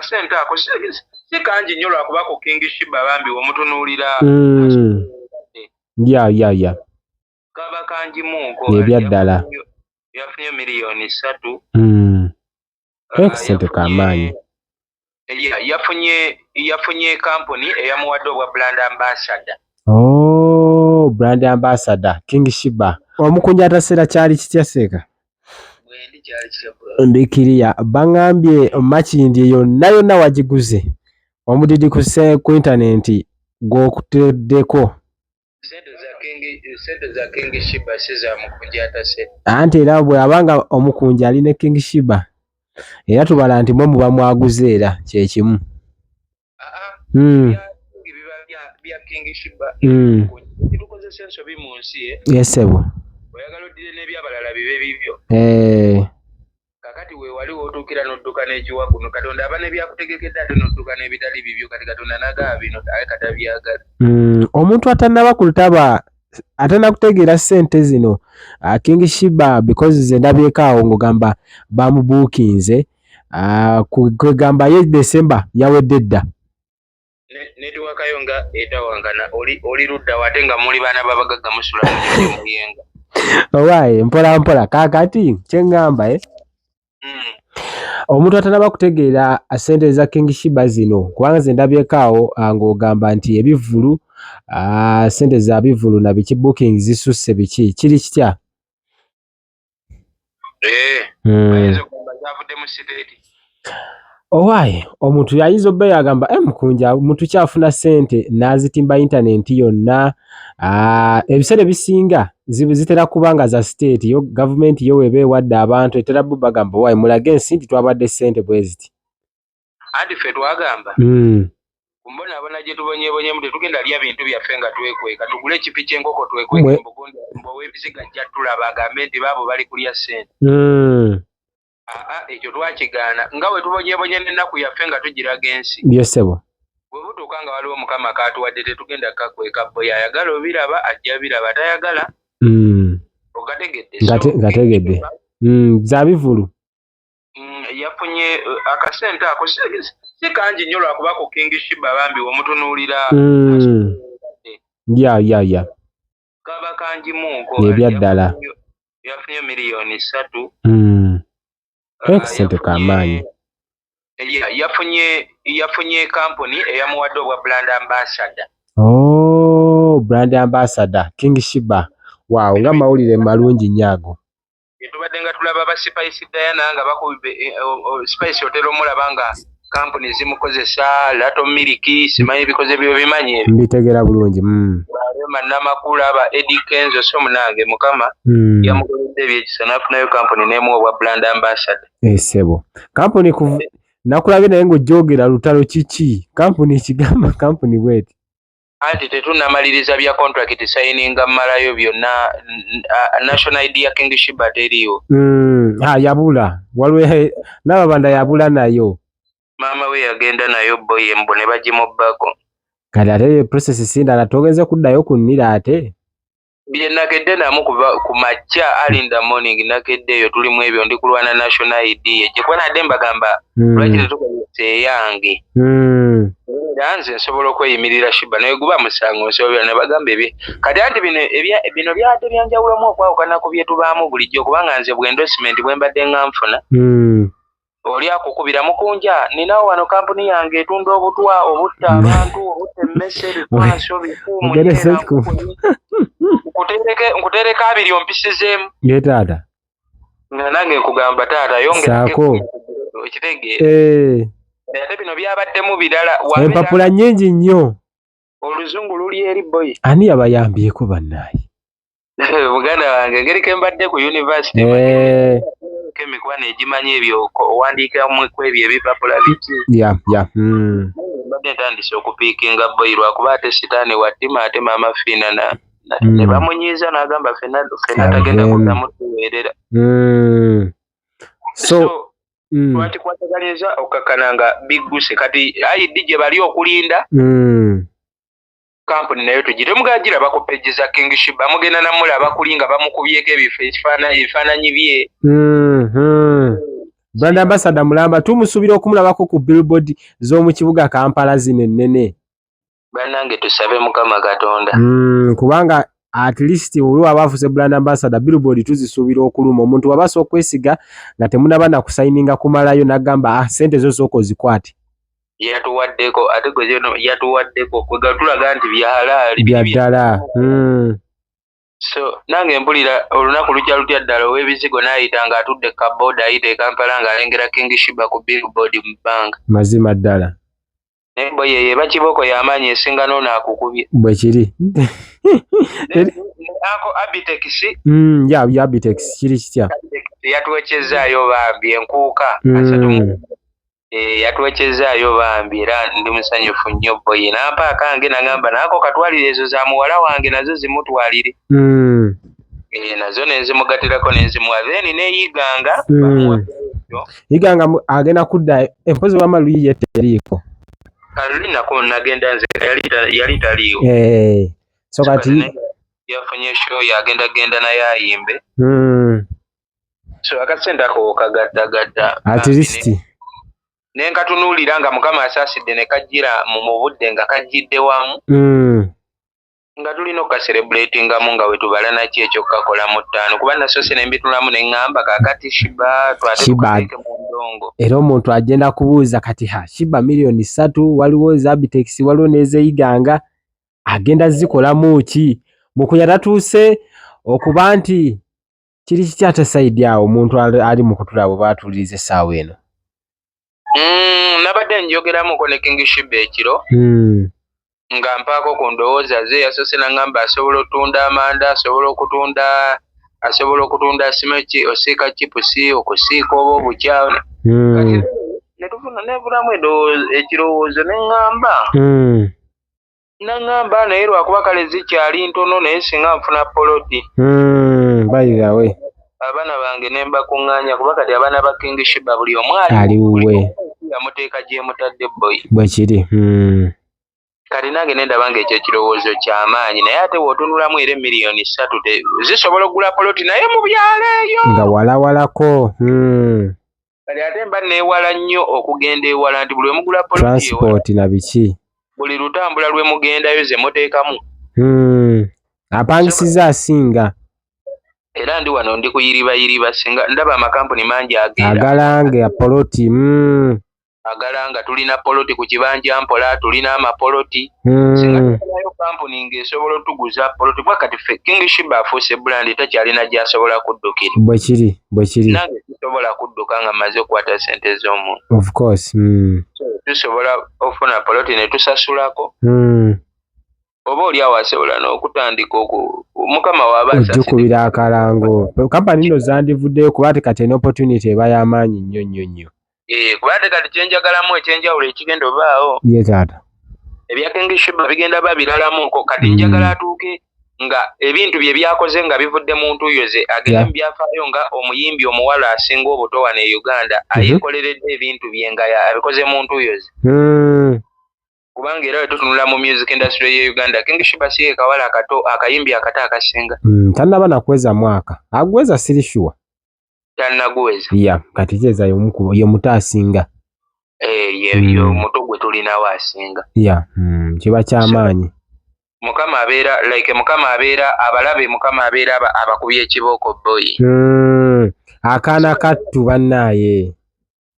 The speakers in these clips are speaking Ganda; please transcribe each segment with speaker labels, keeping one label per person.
Speaker 1: Akasente ako si kangi nnyo lwakuba ku King Sheeba bambi womutunuulira.
Speaker 2: Ya.
Speaker 1: Kaba kangimuuko.
Speaker 2: Ebyaddala.
Speaker 1: Yafunye miliyoni 3.
Speaker 2: Akasente kamaanyi.
Speaker 1: Yafunye kampuni eyamuwadde obwa brand ambassador.
Speaker 2: Oh, brand ambassador King Sheeba. Omukunja ataseera kyali kitya, seeka?
Speaker 1: Bwendi kyali kitya, bro?
Speaker 2: Ndikiriya baŋŋambye Makindye yonna yonna wagiguze omudidi ku intaneti gw'okuteddeko.
Speaker 1: Sente za King Sheeba, si za mukunja atase.
Speaker 2: Anti era bw'abanga omukunja ali ne King Sheeba, era tubala nti mwe muba mwaguze, era kyekimu.
Speaker 1: Biba bya King Sheeba. Tukozesa ensobi mu nsi, eh?
Speaker 2: Yes, ssebo.
Speaker 1: Oyagala oddire n'ebyabalala bibe bibyo. Kakati we wali wootuukira n'odduka n'ekiwaguno. Katonda aba n'ebyakutegekedde, ate n'odduka n'ebitali bibyo. Kati Katonda n'agaba bino aye katabyagala.
Speaker 2: Omuntu atannaba kulutaba, atannakutegeera ssente zino, King Sheeba, because ze ndabyeko awo ng'ogamba bamubuukinze, kwegamba ye December yawedde dda.
Speaker 1: Netiwakayo nga etawangana, oli ludda wa, ate nga muli baana b'abagagga musula mu Muyenga?
Speaker 2: Owaaye, mpola mpola. Kaakati kye ŋŋamba, omuntu atanaba kutegeera ssente za King Sheeba zino, kubanga ze ndabyeko awo, ng'ogamba nti ebivvulu, ssente za bivvulu na biki, booking zisusse, biki, kiri kitya?
Speaker 1: Ayinza okugamba zavudde mu state.
Speaker 2: Owaaye, omuntu yayinza obba yagamba, e mukunja omuntu kyafuna ssente n'azitimba intaneti yonna. Ebiseera ebisinga zitera kuba nga za state yo, gavumenti yo weba ewadde abantu, etera bo bagamba, owaaye, mulage ensi nti twabadde ssente bwe ziti.
Speaker 1: Anti ffe twagamba kumbonaabona gye tubonyeebonyemu, tetugenda lya bintu byaffe nga twekweka. Tugule ekifi ky'enkoko twekweke mbugundi ow'ebiziga ajja tulaba agambe nti baabo bali kulya ssente. Aa, ekyo twakigaana. Nga bwe tubonyeebonye n'ennaku yaffe nga tugiraga ensi,
Speaker 2: Yes, ssebo.
Speaker 1: bwe butuuka nga waliwo Mukama kaatuwadde, tetugenda kakweka. Boy ayagala obiraba ajja biraba, tayagala ogategedde.
Speaker 2: Ngategedde. Za bivulu.
Speaker 1: Yafunye akasente ako si kangi nnyo lwakuba ku King Sheeba bambi womutunuulira.
Speaker 2: Ya.
Speaker 1: Kaba kangimuuko.
Speaker 2: Ebyaddala.
Speaker 1: Yafunye miliyoni 3.
Speaker 2: Akasente kamaanyi.
Speaker 1: Yafunye kampuni eyamuwadde obwa brand ambassador.
Speaker 2: Oh, brand ambassador King Sheeba. Wow, nga mawulire malungi nnyo ago.
Speaker 1: Tubadde nga tulaba ba Spice Diana nga bakube Spice, otera omulaba nga kampuni zimukozesa, Lato Miliki, simanyi ebikoze byo bimanyi ebyo.
Speaker 2: Mbitegeera bulungi.
Speaker 1: Ba Rema Namakula, ba Eddie Kenzo. So munange Mukama yamukoledde ebyekisa n'afunayo kampuni n'emuwa obwa brand ambassador.
Speaker 2: Esebo, kampuni nakulabye naye ng'ojogera lutalo. Kiki kampuni kigamba kampuni bweti?
Speaker 1: Anti tetunnamaliriza bya contract signing, mmalayo byonna. National ID ya King Sheeba teriiwo.
Speaker 2: Ha, yabula. Waliwo n'ababanda yabula nayo.
Speaker 1: Maama we yagenda nayo, boy, embu ne bagimubbako.
Speaker 2: Kati ate process si ndala, togenze kuddayo ku nnira ate?
Speaker 1: Bye nakedde namu kuva ku makya, early in the morning nakedde eyo tulimu ebyo, ndi kulwana national ID ye gye, kuba nadde mbagamba lwaki tetukozesa eyange. Era nze nsobola okweyimirira Sheeba, naye guba musango nsobola ne bagamba ebye. Kati anti bino bino byadde byanjawulomu okwawukana ku bye tubaamu bulijjo, kubanga nze bwe endorsement bwe mbadde nga nfuna, oli akukubira, "Mukunja, ninawo wano kampuni yange etunda obutwa obutta abantu, obutta emmese, bikwaso bikuumu."
Speaker 2: Mugende sente.
Speaker 1: Nkutereko 20 ompisizeemu.
Speaker 2: Ye taata.
Speaker 1: Nga nange nkugamba, taata, yongera.
Speaker 2: Saako.
Speaker 1: Okitegeera? Ate bino byabaddemu birala.
Speaker 2: Empapula nnyingi nnyo.
Speaker 1: Oluzungu luli eri, boy.
Speaker 2: Ani yabayambyeko, bannaye?
Speaker 1: Muganda wange, engeri ke mbadde ku university, emikwano egimanyi ebyo, owandiikamu ku ebyo ebipapula biki.
Speaker 2: Ya.
Speaker 1: Mbadde ntandise okupiikinga, boy, lwakuba ate sitaani wattima, ate maama Fiina ne bamunyiiza n'agamba fenna fenna tagenda
Speaker 2: Aveemu.
Speaker 1: kuddamu tuweerera.
Speaker 2: So
Speaker 1: Twakikwataganyiza okkakkana nga bigguse. Kati ID gye bali okulinda, kampuni nayo tugire mugagiraba ku page za King Sheeba, mugenda namulaba kuli nga bamukubyeko ebifo ebifaananyi bye.
Speaker 2: Brand ambassador mulamba tumusuubira okumulabako ku billboard z'omu kibuga Kampala zino ennene.
Speaker 1: Bannange, tusabe Mukama Katonda.
Speaker 2: Kubanga at least oli waba afuuse brand ambassador, billboard tuzisuubira okuluma. Omuntu waba asobola okwesiga nga temunaba na kusayininga kumalayo n'agamba, "Ah, sente zo sooka ozikwate."
Speaker 1: Yatuwaddeko, ate gwe yatuwaddeko kwega tulaga nti bya halaali.
Speaker 2: Bya ddala.
Speaker 1: So nange mpulira olunaku lujja lutya ddala ow'ebizigo n'ayita ng'atudde kaboda ayita e Kampala ng'alengera King Shiba ku billboard mu bbanga.
Speaker 2: Mazima ddala.
Speaker 1: Naye boy, yeyo eba kiboko y'amaanyi esinga n'ono akukubye.
Speaker 2: Bwe kiri.
Speaker 1: Ako Abitex.
Speaker 2: Ya Abitex kiri kitya?
Speaker 1: Yatwekyezaayo bambi enkuuka 3. Yatwekyezaayo bambi, era ndi musanyufu nnyo. Boy nampa akange nagamba naako katwalire, ezo za muwala wange nazo zimutwalire. Nazo nenzimugatirako nenzimuwa, then neyiganga.
Speaker 2: Iganga agenda kudda empozi wama luyi ye teriiko.
Speaker 1: Kaluli nako nagenda nze yali taliiwo.
Speaker 2: So kati
Speaker 1: yafunye show, yagenda genda naye ayimbe. So akasente ako kagattagatta.
Speaker 2: At least.
Speaker 1: Ne nkatunuulira nga Mukama asaasidde ne kajjira mu budde nga kajjidde wamu, nga tulina okukaserebuletingamu nga we tubala naki ekyokkakola mu ttaano, kuba nasoose ne mbitulamu ne ŋŋamba kaakati Shiba twate tukateeke mu ndongo.
Speaker 2: Era omuntu agenda kubuuza kati, ha, Shiba 3 million, waliwo Zabitex, waliwo n'ezeyiganga, agenda zikolamu ki? Mukunya tatuuse okuba nti kiri kitya ate side awo omuntu ali mu kutulaba oba atuuliriza essaawa eno?
Speaker 1: Nabadde njogeramuko ne King Shiba ekiro, nga mpaako ku ndowooza ze. Yasoose naŋŋamba asobola otunda amanda, asobola okutunda simeki, osiika chipusi, okusiika oba obukyawo. Kati netufuna nevunamu ekirowoozo ne ŋŋamba, naŋŋamba naye lwakuba kale zikyali ntono, naye singa nfuna poloti,
Speaker 2: By the way,
Speaker 1: abaana bange ne mbakuŋŋaanya, kuba kati abaana ba King Shiba buli omu
Speaker 2: ali wuwe.
Speaker 1: Yamuteeka gyemutadde, boy.
Speaker 2: Bwe kiri.
Speaker 1: Kati nange nendaba nga ekyo ekirowoozo kyamaanyi, naye ate w'otunulamu era 3 million zisobola okugula poloti naye mu byalo eyo
Speaker 2: nga walawalako.
Speaker 1: Kati ate mba neewala nnyo okugenda ewala, nti buli wemugula poloti ewala,
Speaker 2: transport na biki.
Speaker 1: Buli lutambula lwe mugendayo ze muteekamu.
Speaker 2: Apangisiza asinga.
Speaker 1: Era ndi wano ndi kuyiribayiriba, singa ndaba amakampuni mangi agenda
Speaker 2: agalanga poloti.
Speaker 1: Agalanga tulina poloti ku kibanja mpola, tulina amapoloti. Singa tufunayo kampuni ng'esobola otuguza poloti, kuba kati ffe King Shiba afuuse brand, takyalina gy'asobola kuddukira.
Speaker 2: Bwe kiri, bwe kiri.
Speaker 1: Nange sisobola kudduka nga mmaze okukwata ssente z'omuntu.
Speaker 2: Of course.
Speaker 1: Tusobola okufuna poloti ne tusasulako, oba oli awo asobola n'okutandika oku Mukama waaba asaasire.
Speaker 2: Ojjukubira akalango, kampani nno zandivuddeyo, kuba ate kati eno opportunity eba y'amaanyi nnyo nnyo nnyo.
Speaker 1: Kuba ate kati kyenjagalamu ekyenjawulo ekigenda obaawo,
Speaker 2: ye taata,
Speaker 1: ebya King Shiba bigenda ba biralamuko kati. Njagala atuuke nga ebintu bye byakoze nga bivudde mu ntuuyo ze, agende mu byafaayo nga omuyimbi omuwala asinga obuto wano e Uganda ayekoleredde ebintu bye nga abikoze mu ntuuyo ze, kubanga era wetutunula mu music industry ye Uganda, King Shiba si ye kawala akato, akayimbi akato akasinga.
Speaker 2: Tannaba nakuweza mwaka, aguweza siri sure.
Speaker 1: Tannaguweza.
Speaker 2: Ya, kati kyeza ye muto asinga.
Speaker 1: Eh, ye ye omuto gwe tulinawo asinga.
Speaker 2: Ya, kiba kyamaanyi.
Speaker 1: Mukama abeera like Mukama abeera abalabe, Mukama abeera abakubye ekibooko, boy.
Speaker 2: Akaana kattu bannaaye.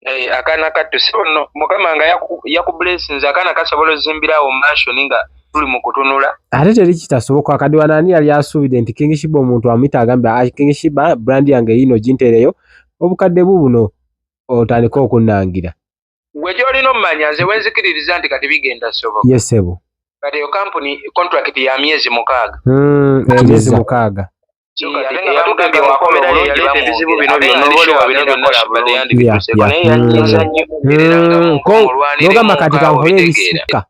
Speaker 1: Eh, akaana kattu si nno Mukama nga yakublessinze, akaana kasobola ozimbirawo mansion nga tuli mu kutunula.
Speaker 2: Ate teri kitasoboka. Kati wano ani yali asuubidde nti King Shiba omuntu amuyita agambe, "Ah, King Shiba, brand yange yiino, ginteereyo obukadde bubuno otandike okunnangira"?
Speaker 1: Gwe gy'olina omumanya, nze wenzikiririza nti kati bigenda soboka.
Speaker 2: Ye ssebo.
Speaker 1: Kati eyo kampuni contract ya myezi 6.
Speaker 2: Emyezi 6.
Speaker 1: So kati eyamugambye wakomera ye yaleeta ebizibu bino byonna, oba bino byonna Shiba teyandibituuseeko, naye yanyiiza nnyo era nga
Speaker 2: Nogamba kati kankole ebisukka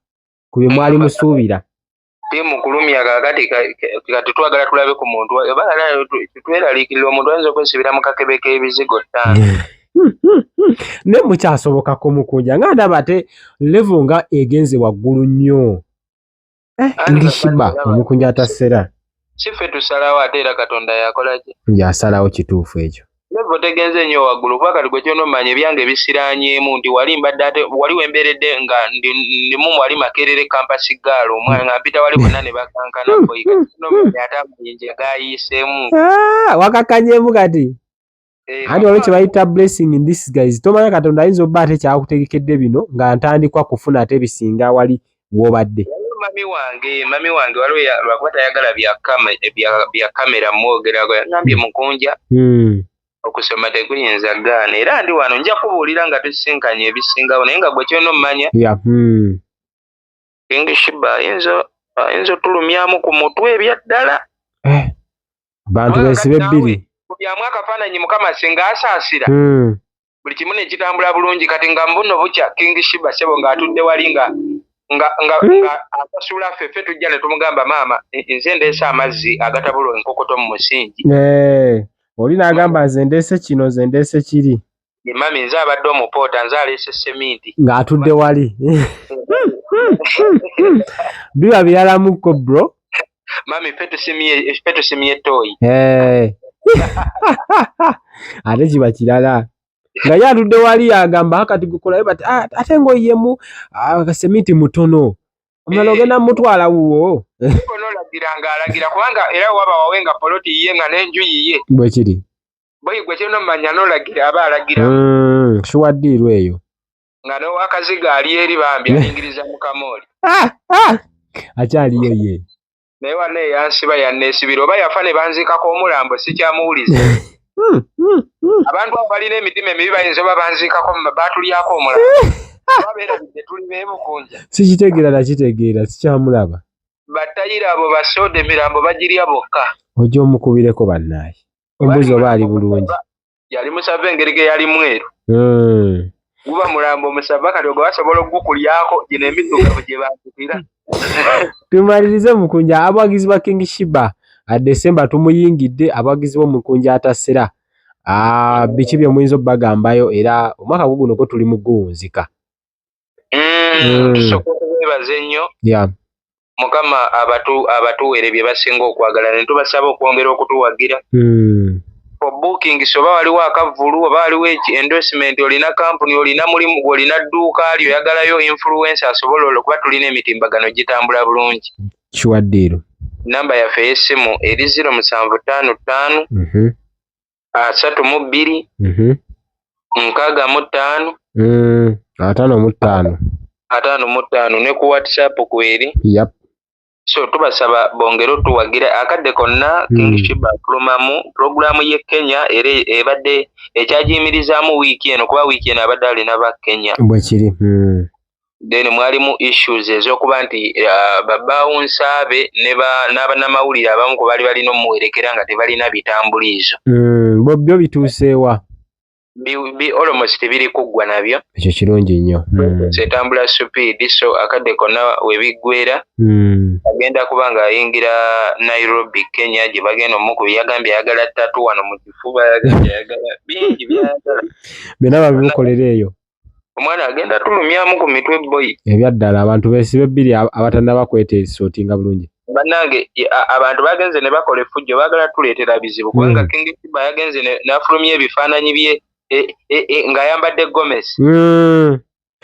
Speaker 2: ku bye mwali musuubira.
Speaker 1: Timukulumya kaakati kati twagala tulabe ku muntu oba tweraliikirira omuntu ayinza okwesibira mu kakebe k'ebizigo ttaano.
Speaker 2: Naye mukyasobokako mukunja, nga ndaba ate level nga egenze waggulu nnyo. Eh,
Speaker 1: Anti
Speaker 2: King Shiba
Speaker 1: kakati olaba-
Speaker 2: omukunja atasera.
Speaker 1: Si ffe tusalawo, ate era Katonda yakola ki?
Speaker 2: Yasalawo, kituufu ekyo.
Speaker 1: Level tegenze nnyo waggulu, kuba kati gwe kyona omanya ebyange bisiraanyeemu nti wali mbadde ate wali wembeeredde nga ndimu wali Makerere campus girl, omwana nga mpita wali bonna ne bakankana boy. Kati kyona ate amayinja gayiiseemu.
Speaker 2: Ah, wakakanyemu kati.
Speaker 1: Eh,
Speaker 2: Anti waliwo kye bayita blessing in disguise. Tomanya Katonda ayinza obba ate kyakutegekedde bino nga ntandikwa kufuna ate bisinga wali w'obadde.
Speaker 1: Mami wange waliwo lwakuba tayagala bya kamera mwogerako, yagambye, "Mukunja, okusoma tekuyinza gaana, era ndi wano nja kubuulira nga tusisinkanye ebisingawo." Naye nga gwe kyona omumanya, King Sheeba ayinza otulumyamu ku mutwe ebyaddala.
Speaker 2: Eh, bantu
Speaker 1: Kubanga
Speaker 2: beesibe
Speaker 1: kati
Speaker 2: bbiri.
Speaker 1: Byamu akafaananyi, Mukama singa asaasira, buli kimu ne kitambula bulungi. Kati nga mbuno bukya King Sheeba sebo ng'atudde wali nga nga asasula ffe, ffe tujja ne tumugamba, "Maama, nze ndeese amazzi agatabula enkokoto mu musingi."
Speaker 2: Eh, oli n'agamba, "Nze ndeese kino, nze ndeese kiri."
Speaker 1: Ye, "Mami, nze abadde omupoota, nze aleese seminti."
Speaker 2: Ng'atudde wali, biba biralamuko, bro.
Speaker 1: "Mami, ffe tusimye ettooyi."
Speaker 2: Eh. Ate kiba kirala nga ye atudde wali agamba kati gukolayo bati, "Ah, ate ng'oyemu seminti mutono, omulala ogenda mutwala wuwo."
Speaker 1: Onoolagira ng'alagira, kubanga era waba wawe nga poloti yiye nga n'enju yiye.
Speaker 2: Bwe kiri.
Speaker 1: Boyi, gwe kyona omanya n'olagira aba alagira.
Speaker 2: Sure deal eyo.
Speaker 1: Nga n'owakaziga ali eri bambi alingiriza mu kamooli.
Speaker 2: Ah, ah! Akyaliyo ye.
Speaker 1: Naye wanna eyansiba yanneesibira, oba yafa ne banziikako omulambo, sikyamuwuliza. Abantu abo balina emitima emibi, bayinza oba banziikako, baatulyako omulambo, oba beerabidde tuli beebukunja.
Speaker 2: Sikitegeera, nakitegeera, sikyamulaba.
Speaker 1: Battayira abo basooda emirambo bagirya bokka.
Speaker 2: Ojja omukubireko bannaaye, ombuzi oba ali bulungi.
Speaker 1: Yali musava engeri ge yali mweru. Guba mulambo musava, kati ogwo basobola okugukulyako gino emiddugavu gye banzikira.
Speaker 2: Tumalirize, Mukunja, abawagizi ba King Sheeba, Desemba tumuyingidde, abawagizi b'omukunja atasera, ah, biki bye muyinza obbagambayo era omwaka guguno gwo tuli mu guwunzika?
Speaker 1: Tusooka okubeebaza ennyo. Mukama abatuweere bye basinga okwagala, ne tubasaba okwongera okutuwagira. For bookings, oba waliwo akavvulu, oba waliwo endorsement, olina kampuni, olina mulimu gwe, olina dduuka lyo, oyagalayo influencer asobola, olwo kuba tulina emitimbagano gitambula bulungi.
Speaker 2: Sure deal.
Speaker 1: Namba yaffe ey'essimu eri 0755 32 65
Speaker 2: 55.
Speaker 1: 55, ne ku WhatsApp kweri. So tubasaba bongere otuwagira akadde konna. King Sheeba afulumamu pulogulaamu y'e Kenya, era ebadde ekyagiyimirizaamu wiiki eno, kuba wiiki eno abadde alina ba Kenya.
Speaker 2: Bwe kiri.
Speaker 1: Then mwalimu issues ez'okuba nti ba bouncer be ne n'abannamawulire abamu ku baali balina omuwerekera nga tebalina bitambuliizo.
Speaker 2: Bo byo bituuseewa?
Speaker 1: Almost biri kuggwa nabyo.
Speaker 2: Ekyo kirungi nnyo.
Speaker 1: Etambula speed, so akadde konna we biggwera agenda kuba ng'ayingira Nairobi, Kenya, gye bagenda omukubi. Yagambye ayagala tattoo wano mu kifuba, yagambye ayagala bingi byayagala.
Speaker 2: Byonna babimukolera eyo.
Speaker 1: Omwana agenda tulumyamu ku mitwe, boyi.
Speaker 2: Ebyaddala, abantu beesibe bbiri abatannaba kweteesootinga bulungi.
Speaker 1: Bannange, abantu bagenze ne bakola effujjo, baagala tuleetera bizibu, kubanga King Sheeba yagenze n'afulumya ebifaananyi bye ng'ayambadde gomesi.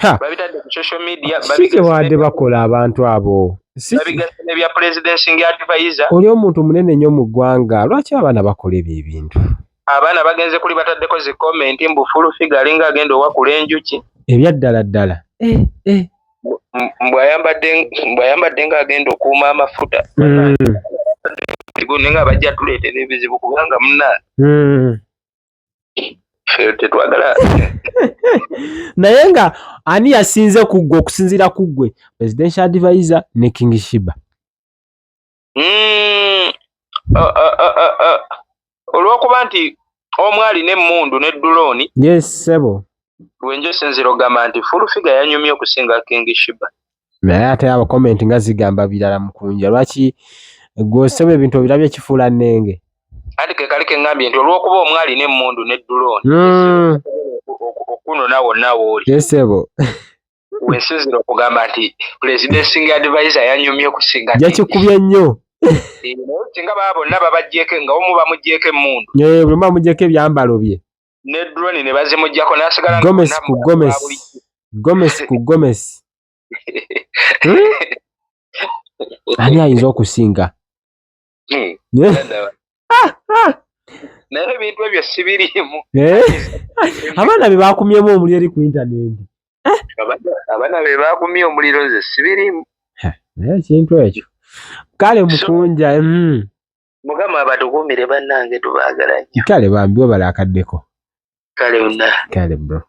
Speaker 2: Ha!
Speaker 1: Babitadde ku social media.
Speaker 2: Si kye baadde bakola abantu abo.
Speaker 1: Babigasse n'ebya presidency advisor.
Speaker 2: Oli omuntu munene nnyo mu ggwanga, lwaki abaana bakola ebyo ebintu?
Speaker 1: Abaana bagenze kuli bataddeko zi comment mbu Full Figure alinga agenda owakula enjuki.
Speaker 2: Ebyaddala ddala. Eh, eh.
Speaker 1: Mbw ayambadde ng'agenda okuuma amafuta. Naye nga bajja tuleetera ebizibu, kubanga munna ffe tetwagala.
Speaker 2: Naye nga ani yasinze ku ggwe, okusinziira ku ggwe, presidential advisor ne King Sheeba?
Speaker 1: Olw'okuba nti omu alina emmundu ne drone,
Speaker 2: Yes, ssebo.
Speaker 1: lwenjo sinzira ogamba nti Full Figure yanyumye okusinga King Sheeba.
Speaker 2: Naye ate abo comment nga zigamba birala. Mukunja, lwaki gwe oseba ebintu obirabye kifuula nnenge?
Speaker 1: Anti ke kali keŋŋambye nti olw'okuba omu alina emmundu ne drone okunona wonna w'oli,
Speaker 2: Yes, ssebo.
Speaker 1: wensinzira okugamba nti presidency advisor yanyumye okusinga.
Speaker 2: Jakikubye nnyo.
Speaker 1: Naye singa baba bonna babaggyeko, nga omu bamuggyeko emmundu.
Speaker 2: Eh, buli omu amugyeko ebyambalo bye.
Speaker 1: Ne drone ne bazimuggyako n'asigala nga
Speaker 2: Gomesi ku
Speaker 1: bonna ba
Speaker 2: gomesi.
Speaker 1: bulijjo.
Speaker 2: Gomesi ku gomesi. Ani ayinza okusinga? Eh?
Speaker 1: Naye ebintu ebyo sibiriimu.
Speaker 2: Eh? Abaana be bakumyemu omuliro eri ku intaneti.
Speaker 1: Abaana be bakumye omuliro, nze sibiriimu.
Speaker 2: Naye ekintu ekyo kale, mukunja.
Speaker 1: Mukama abatukuumire bannange, tubaagala nnyo.
Speaker 2: Kale bambi, webala akaddeko.
Speaker 1: Kale muna.
Speaker 2: Kale bro.